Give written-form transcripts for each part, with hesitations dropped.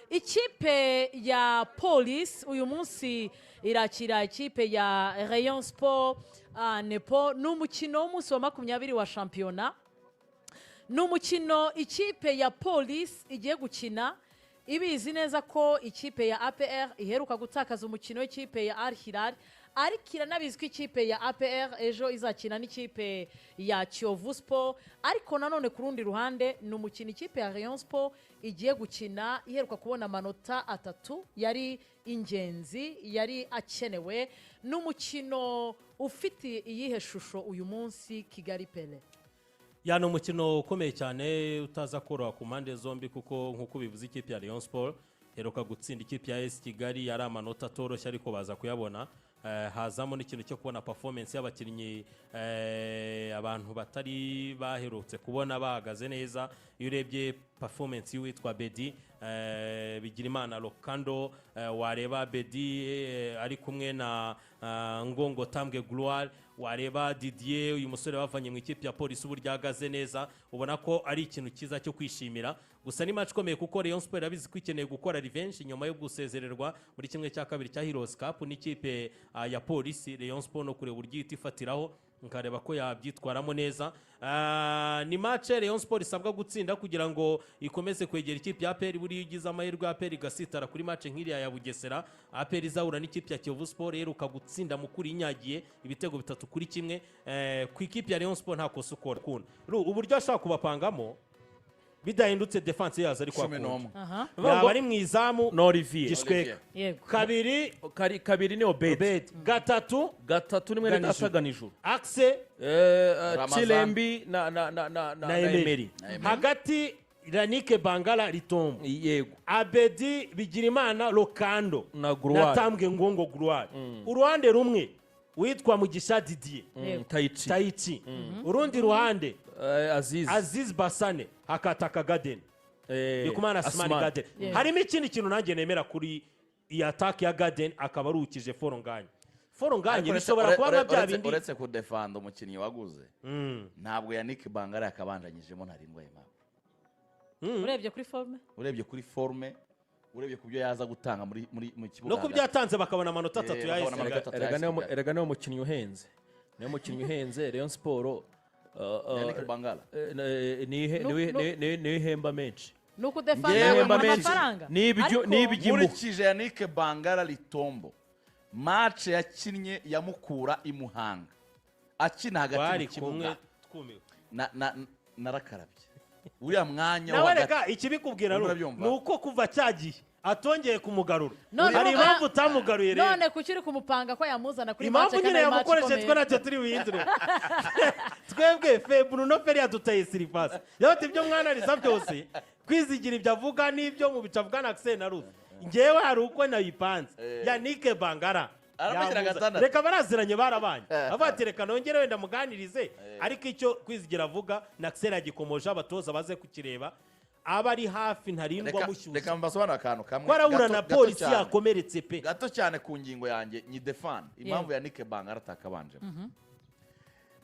Ikipe ya Polisi uyu munsi irakira ikipe ya Rayon Sport. Nepo, ni umukino w'umunsi wa 20 wa shampiyona. Ni umukino ikipe ya Polisi igiye gukina ibizi neza ko ikipe ya APR iheruka gutakaza umukino w'ikipe ya Al Hilal, ariko iranabizi ko ikipe ya APR ejo izakina n'ikipe ya Kiyovu Sport. Ariko nanone ku rundi ruhande, ni umukino ikipe ya Rayon Sport igiye gukina iheruka kubona amanota 3 yari ingenzi, yari akenewe. Ni umukino ufite iyihe shusho uyu munsi, Kigali Pele? Ya, ni umukino ukomeye cyane utaza koroha ku mpande zombi, kuko nk'uko bivuze, ikipe ya Rayon Sport iheruka gutsinda ikipe ya AS Kigali, yari amanota atoroshye ariko baza kuyabona. Hazamo n'ikintu cyo kubona performance y'abakinnyi abantu batari baherutse kubona bahagaze neza. Iyo urebye performance y'uwitwa Bedi Bigirimana Lokando, wareba Bedi ari kumwe na Ngongo Tambwe Gloire, wareba Didier, uyu musore bavanye mu ikipe ya Polisi, uburyo ahagaze neza, ubona ko ari ikintu cyiza cyo kwishimira. Gusa ni match ikomeye kuko Rayon Sport irabizi ko ikeneye gukora revenge nyuma yo gusezererwa muri 1/2 cya Heroes Cup n'ikipe ya Polisi. Rayon Sport no kureba uburyo ihita ifatiraho, nkareba ko yabyitwaramo neza. Ni match Rayon Sport isabwa gutsinda kugira ngo ikomeze kwegera ikipe ya APR. Buriya ugize amahirwe ya APR igasitara kuri match nk'iriya ya Bugesera, APR izahura n'ikipe ya Kiyovu Sport iheruka gutsinda Mukura inyagiye ibitego 3-1. Ku ikipe ya Rayon Sport nta kosa ukora. Uburyo ashobora kubapangamo bidahindutse, defense yazo ari kwa cumi kundi. n'umwe Yaba ari mu izamu No, Olivier. Gishweka. Yego. Kabiri. Kabiri ni Obedi. Obedi. Gatatu. Gatatu ni mwene Ganijuru. data Ganijuru. Axe. Ramazan. Chilembi na na na Emery. Emery. Hagati Lanike Bangala Litombo. Yego. Abedi Bigirimana Lokando na Gloire. Na Tambwe Ngongo Gloire. Uruhande rumwe witwa Mugisha Didier. Taichi. Taichi. Urundi ruhande Aziz. Aziz Basane, hakataka Garden. Ndikumana Asmani. Asmani. Garden. Harimo ikindi kintu nanjye nemera kuri iyi attack ya Garden, akaba aruhukije Foronganye. Foronganye Ariko bishobora kuba nka bya bindi uretse kudefanda umukinnyi waguze, ntabwo Yannick Bangara yakabanjanyijemo Ntarindwa Aimable. Urebye kuri forme. Urebye kuri forme, urebye ku byo yaza gutanga muri mu kibuga No ku hagati. byo yatanze, bakabona amanota 3 ya Bakabona AS amanota Kigali. 3 Erega ya niwe Kigali. Erega niwe mukinnyi uhenze, niwe mukinnyi uhenze Rayon Sport. Yannick Bangala. Niwe ihemba menshi. Ni ukudefanda Ngewe ihemba abona menshi. amafaranga. N'ibyo n'iby'imuha. Nkurikije Yannick Bangala Litombo, match yakinnye yamukura i Muhanga akina hagati Bari mu kibuga, kumwe twumiwe. Narakarabye uriya mwanya wo Nawe hagati. reka ikibikubwira Urabyumva? ni uko kuva cyagiye atongeye kumugarura. None Hari impamvu utamugaruye rero. None kuki uri kumupanga ko yamuzana kuri Impamvu match nyine kandi ari match yamukoresheje twe ikomeye? ntacyo turi buhindure. Twebwe fe Bruno Ferry yadutaye siripasi yabaye ibyo mwanariza byose, Kwizigira ibyo avuga n'ibyo mu bice avuga na Axel na Ruth. Ngewe hari uko nayipanze. Yannick Bangara Aramushyira yamuza. gatandatu. Reka baraziranye, barabanye, avuga ati reka nongere wenda muganirize. Ariko icyo Kwizigira avuga na Axel yagikomoje, abatoza baze kukireba, aba ari hafi Ntarindwa mushyushye. Reka mbasobanure akantu kamwe Ko arahura na gato Polisi cyane. yakomeretse pe. Gato cyane ku ngingo yanjye nyidefana, impamvu Yannick Bangara atakabanjemo.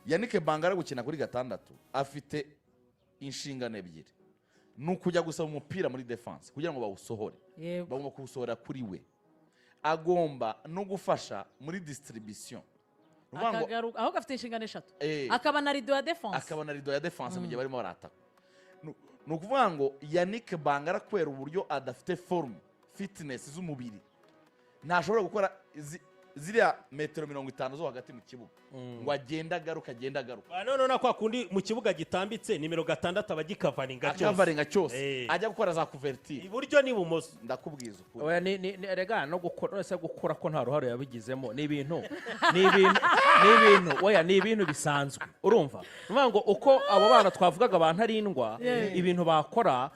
Yannick Bangara gukina kuri gatandatu afite inshingano ebyiri: ni ukujya gusaba umupira muri defense kugira ngo bawusohore, bagomba kuwusohora kuri we, agomba no gufasha muri distribution. Ni ukuvuga ngo Akagaruka ahubwo afite inshingano eshatu. Akaba na rideau ya defense. Akaba na rideau ya defense mu gihe barimo barataka. Ni ukuvuga ngo Yannick Bangara, kubera uburyo adafite forme, fitness z'umubiri, ntashobora gukora ziriya metero 50 zo hagati mu kibuga ngo agende agaruka, agende agaruka. Ah, none na kwa kundi mu kibuga gitambitse, nimero 6 aba agikavaringa cyose. Akavaringa cyose. Ajya gukora za couverture. Iburyo n'ibumoso. Ndakubwiza ukuri. Oya, ni erega no gukora, none se gukora ko nta ruhare yabigizemo? Ni ibintu, oya, ni ibintu bisanzwe. Urumva, ni ukuvuga ngo uko abo bana twavugaga ba Ntarindwa, ibintu bakora,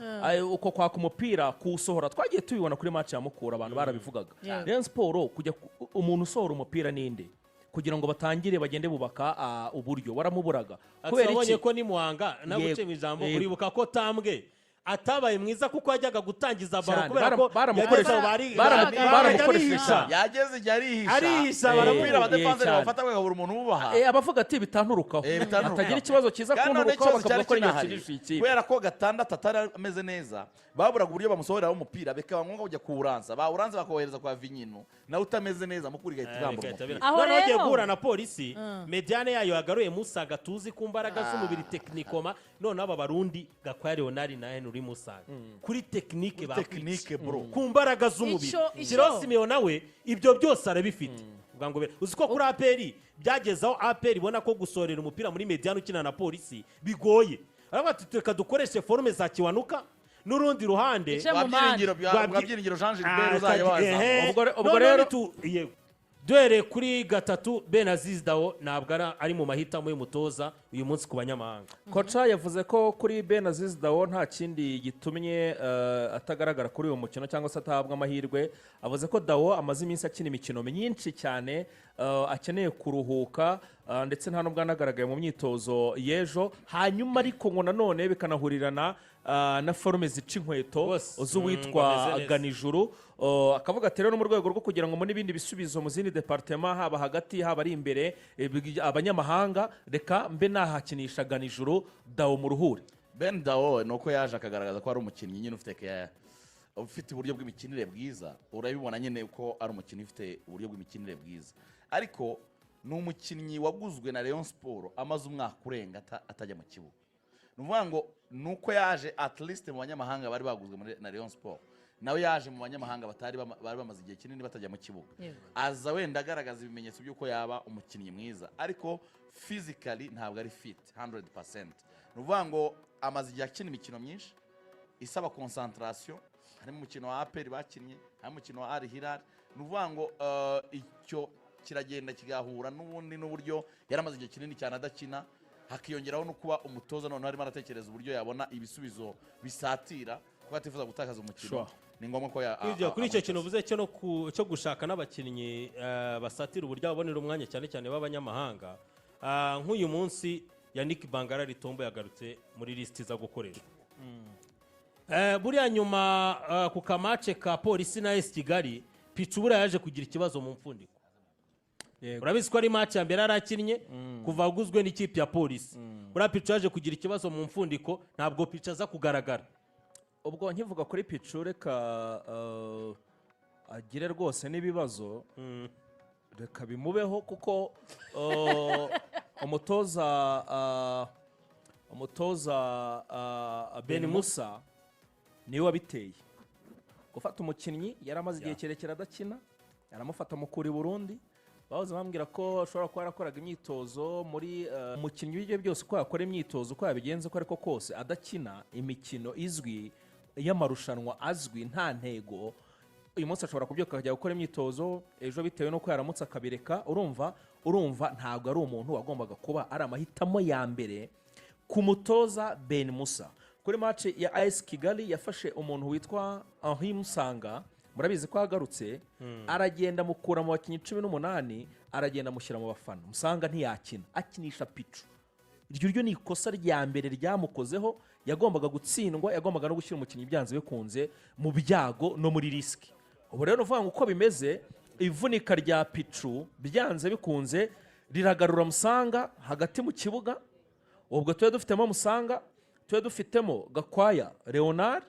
uko kwaka umupira, kuwusohora, twagiye tubibona kuri match ya Mukura, abantu barabivugaga. Rayon Sport kujya umuntu usohora umupira ninde kugira ngo batangire bagende bubaka uburyo waramuburaga. Kubera Wabonye iki? ko ni Muhanga naguce mu ijambo. Yego. Uribuka ko Tambwe Atabaye mwiza kuko yajyaga gutangiza baro Cyane, kubera ko baramukoresha- yageze aho bari baramukoresheje arihisha. cyane. Yageze igihe arihisha. Arihisha, umupira abadefanseri cyane. bawufata bakabura umuntu wubaha. Abavuga ati bitanturukaho, Bitanturukaho. hatagira ikibazo kiza Kandi noneho kunturukaho, ikibazo cyari bakavuga ko ari kinahari, nyakinisha ikipe. kubera ko gatandatu atari ameze neza, baburaga uburyo bamusohoreraho umupira, bikaba ngombwa kujya kuwuranza, bawuranza bakawohereza kwa Vinyino nawe utameze neza, Mukura igahita ibambura umupira. Aho Noneho ugiye rero- guhura na Polisi, médiane yayo yagaruye Musaga tuzi ku mbaraga z'umubiri, techniquement. Noneho aba Barundi Gakwaya Leonard na Henry Musaga kuri technique Kuri bakwica. technique, bro. Ku mbaraga z'umubiri. Kiro Simeon nawe ibyo byose arabifite. Uvuga ngo uzi ko kuri APR byageze aho APR ibona ko gusorera umupira muri médiane ukina na Polisi bigoye, aravuga ati reka dukoreshe forme za Kiwanuka n'urundi ruhande. Ice mu Rwa Byiringiro mpande. rwa Byiringiro Jean Gilbert uzajya waza. Ubwo Noneho yego. Duhereye kuri gatatu, Ben Aziz Dawo ntabwo ari mu mahitamo y'umutoza uyu munsi ku banyamahanga. Koca yavuze ko kuri Ben Aziz Dawo nta kindi gitumye atagaragara kuri uyu mukino cyangwa se atahabwa amahirwe. Avuze ko Dawo amaze iminsi akina imikino myinshi cyane, akeneye kuruhuka, ndetse nta nubwo anagaragaye mu myitozo y'ejo. Hanyuma ariko ngo nanone bikanahurirana na forme zica inkweto Bose. z'uwitwa Ngo ameze neza. Ganijuru. Akavuga ati rero no mu rwego rwo kugira ngo mbone ibindi bisubizo mu zindi département, haba hagati, haba ari imbere, abanyamahanga, reka mbe nahakinisha Ganijuru, Dawo mu ruhure. Ben Dawo ni uko yaje akagaragaza ko ari umukinnyi nyine ufite uburyo bw'imikinire bwiza. Urabibona nyine ko ari umukinnyi ufite uburyo bw'imikinire bwiza, ariko ni umukinnyi waguzwe na Rayon Sport amaze umwaka urenga atajya mu kibuga. Ni ukuvuga ngo ni uko yaje at least mu banyamahanga bari baguzwe na Rayon Sport, nawe yaje mu banyamahanga batari bari bamaze igihe kinini batajya mu kibuga. Aza wenda agaragaza ibimenyetso by'uko yaba umukinnyi mwiza, ariko physically ntabwo ari fit 100%. Ni ukuvuga ngo amaze igihe akina imikino myinshi isaba concentration, harimo umukino wa APR bakinnye, harimo umukino wa Al Hilal. Ni ukuvuga ngo icyo kiragenda kigahura n'ubundi n'uburyo yari amaze igihe kinini cyane adakina, hakiyongeraho no kuba umutoza noneho arimo aratekereza uburyo yabona ibisubizo bisatira, kuko atifuza gutakaza umukino. Ni ngombwa ko Kuri icyo kintu amwicaza. uvuze cyo no cyo gushaka n'abakinnyi basatira uburyo babonera umwanya, cyane cyane b'abanyamahanga. Nk'uyu munsi Yannick Bangara Ritombo yagarutse muri lisiti iza gukoreshwa. Buriya nyuma ku ka match ka Polisi na AS Kigali, Pichu buriya yaje kugira ikibazo mu mfundiko. Urabizi ko ari match ya mbere yarakinnye kuva aguzwe n'ikipe ya Polisi. Buriya Pichu yaje kugira ikibazo mu mfundiko, ntabwo Pichu aza kugaragara. Ubwo nkivuga kuri Pichu, reka agire rwose n'ibibazo, reka bimubeho, kuko umutoza Ben Musa niwe wabiteye gufata umukinnyi yari amaze igihe kirekire adakina, aramufata mukura i Burundi. Bahoze bambwira ko ashobora kuba yarakoraga imyitozo muri umukinnyi w'ibyo byose, uko yakora imyitozo, uko yabigenza, uko ariko kose, adakina imikino izwi y'amarushanwa azwi, nta ntego. Uyu munsi ashobora kubyuka akajya gukora imyitozo, ejo bitewe n'uko yaramutse akabireka. Urumva ntabwo ari umuntu wagombaga kuba ari amahitamo ya mbere ku mutoza Ben Musa. Kuri match ya AS Kigali yafashe umuntu witwa Henri Musanga, murabizi ko yagarutse, aragenda amukura mu bakinnyi 18, aragenda amushyira mu bafana. Musanga ntiyakina, akinisha Pichu. Iryo ryo ni ikosa rya mbere ryamukozeho. Yagombaga gutsindwa, yagombaga no gushyira umukinnyi byanze bikunze mu byago no muri risque. Ubu rero ni ukuvuga ngo uko bimeze, ivunika rya Pichu byanze bikunze riragarura Musanga hagati mu kibuga. Ubwo tube dufitemo Musanga, tube dufitemo Gakwaya Leonard,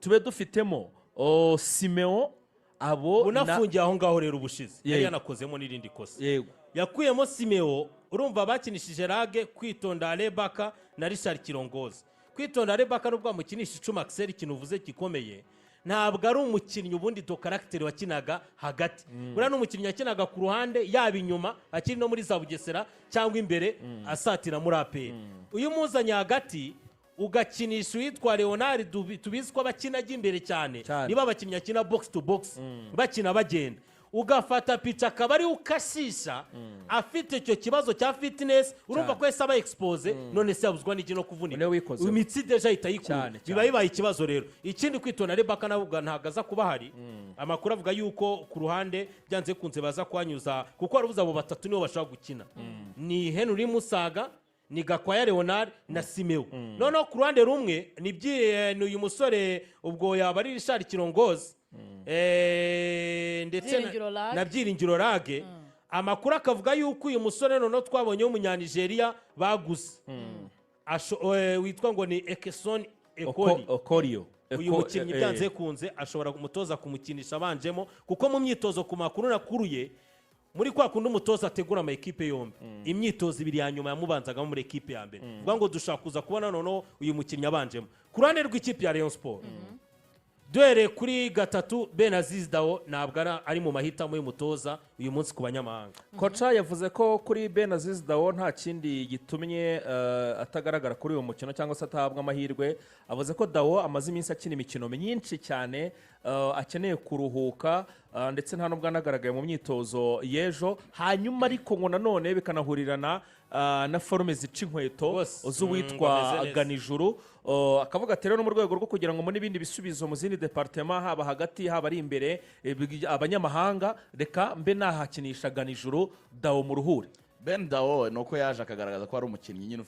tube dufitemo Simeo, abo Unafungiye aho ngaho rero, ubushize yari yanakozemo n'irindi kosa. Yakuyemo Simeo. Urumva bakinishije Rage, Kwitonda Rebaka na Richard Kirongozi. Kwitonda Rebaka nubwo bamukinisha 10, Axel, ikintu uvuze gikomeye, ntabwo ari umukinnyi ubundi de caractère wakinaga hagati. Buriya ni umukinnyi wakinaga ku ruhande, yaba inyuma akiri no muri za Bugesera cyangwa imbere asatira muri APR. Uyu muzanye hagati ugakinisha uwitwa Leonard, tubizi ko abakina ajya imbere cyane. Niba abakinnyi akina box to box, bakina bagenda, ugafata pica akaba ariwe ukashisha afite icyo kibazo cya fitness, urumva ko yahise aba expose. None se yabuzwa n'iki no kuvunika? Niwe wikozeho. Imitsi déjà ahita ayikura. Cyane. Biba bibaye ikibazo rero. Ikindi, Kwitonda Rebaka nawe ntabwo aza kuba ahari. Amakuru avuga yuko ku ruhande byanze bikunze baza kuhanyuza, kuko warabuze abo batatu nibo bashobora gukina, ni Henry Musaga. Ni Gakwaya Leonard na Simeo. Noneho ku ruhande rumwe ni uyu musore, ubwo yaba ari Richard Kirongozi, ndetse Byiringiro Lague. na Byiringiro Lague. Amakuru akavuga yuko uyu musore noneho twabonye w'Umunyanigeriya baguze, witwa ngo ni Ekeson Ekoli. Okorio. Uyu mukinnyi byanze kunze ashobora umutoza kumukinisha abanjemo, kuko mu myitozo, ku makuru nakuruye muri kwa kundi umutoza ategura ama ekipe yombi, imyitozo ibiri ya nyuma yamubanzagamo muri ekipe ya mbere. Vuga ngo dushobora kuza kubona noneho uyu mukinnyi abanjemo. Ku ruhande rw'ikipe ya Rayon Sport, duhereye kuri gatatu, Ben Aziz Dao ntabwo ari mu mahitamo y'umutoza uyu munsi ku banyamahanga. Coach yavuze ko kuri Ben Aziz Dao nta kindi gitumye atagaragara kuri uyu mukino cyangwa se atahabwa amahirwe. Avuze ko Dao amaze iminsi akina imikino myinshi cyane, akeneye kuruhuka, ndetse nta nubwo anagaragaye mu myitozo y'ejo. Hanyuma ariko ngo nanone bikanahurirana na forme zica inkweto Bose. z'uwitwa Ngo ameze neza. Ganijuru. Akavuga ati rero no mu rwego rwo kugira ngo mbone ibindi bisubizo mu zindi département, haba hagati, haba ari imbere, abanyamahanga, reka mbe nahakinisha Ganijuru, Dao mu ruhure. Ben Dao ni uko yaje akagaragaza ko ari umukinnyi nyine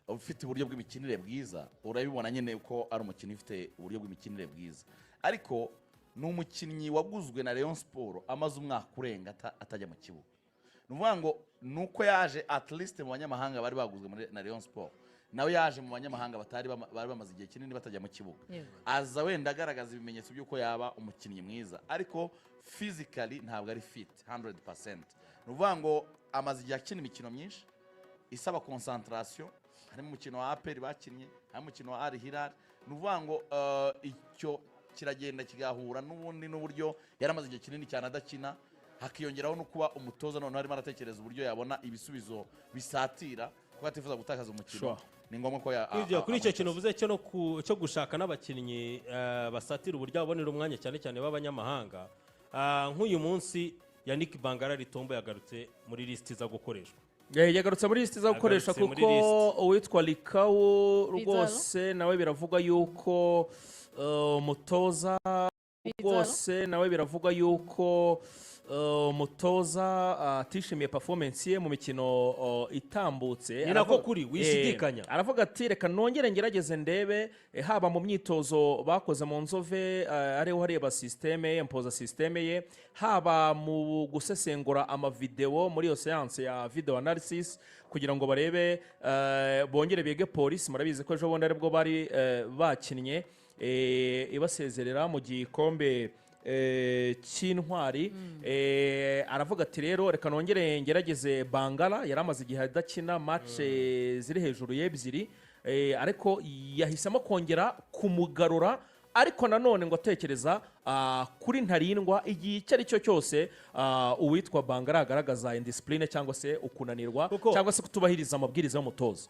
ufite uburyo bw'imikinire bwiza. Urabibona nyine ko ari umukinnyi ufite uburyo bw'imikinire bwiza, ariko ni umukinnyi waguzwe na Rayon Sport amaze umwaka urenga atajya mu kibuga. Ni ukuvuga ngo ni uko yaje at least mu banyamahanga bari baguzwe na Rayon Sport, nawe yaje mu banyamahanga batari bari bamaze igihe kinini batajya mu kibuga. Aza wenda agaragaza ibimenyetso by'uko yaba umukinnyi mwiza, ariko physically ntabwo ari fit 100%. Ni ukuvuga ngo amaze igihe akina imikino myinshi isaba concentration, harimo umukino wa APR bakinnye, harimo umukino wa Al Hilal. Ni ukuvuga ngo icyo kiragenda kigahura n'ubundi n'uburyo yari amaze igihe kinini cyane adakina, hakiyongeraho no kuba umutoza noneho arimo aratekereza uburyo yabona ibisubizo bisatira, kuko atifuza gutakaza umukino. Ni ngombwa ko Kuri icyo kintu amwicaza. uvuze cyo no cyo gushaka n'abakinnyi basatira uburyo babonera umwanya, cyane cyane b'abanyamahanga. Nk'uyu munsi Yannick Bangara Ritombo yagarutse muri lisiti iza gukoreshwa. Yagarutse muri lisiti iza gukoresha, Yagarutse muri kuko lisiti. uwitwa Likawu Pizarro. rwose nawe biravugwa yuko umutoza Pizarro. rwose nawe biravugwa yuko umutoza atishimiye performance ye mu mikino itambutse. Ni nako kuri, wishidikanya. Aravuga ati reka nongere ngerageze ndebe, haba mu myitozo bakoze mu Nzove, ariho areba système ye, mpoza système ye, haba mu gusesengura amavideo muri iyo séance ya video analysis, kugira ngo barebe, bongere bige Polisi. Murabizi ko ejo bundi aribwo bari bakinnye, ibasezerera mu gikombe cy'Intwari. Aravuga ati rero reka nongere ngerageze Bangala, yari amaze igihe adakina match ziri hejuru y'ebyiri, ariko yahisemo kongera kumugarura. Ariko nanone ngo atekereza kuri Ntarindwa, igihe icyo ari cyo cyose uwitwa Bangala agaragaza indiscipline cyangwa se ukunanirwa cyangwa se kutubahiriza amabwiriza y'umutoza.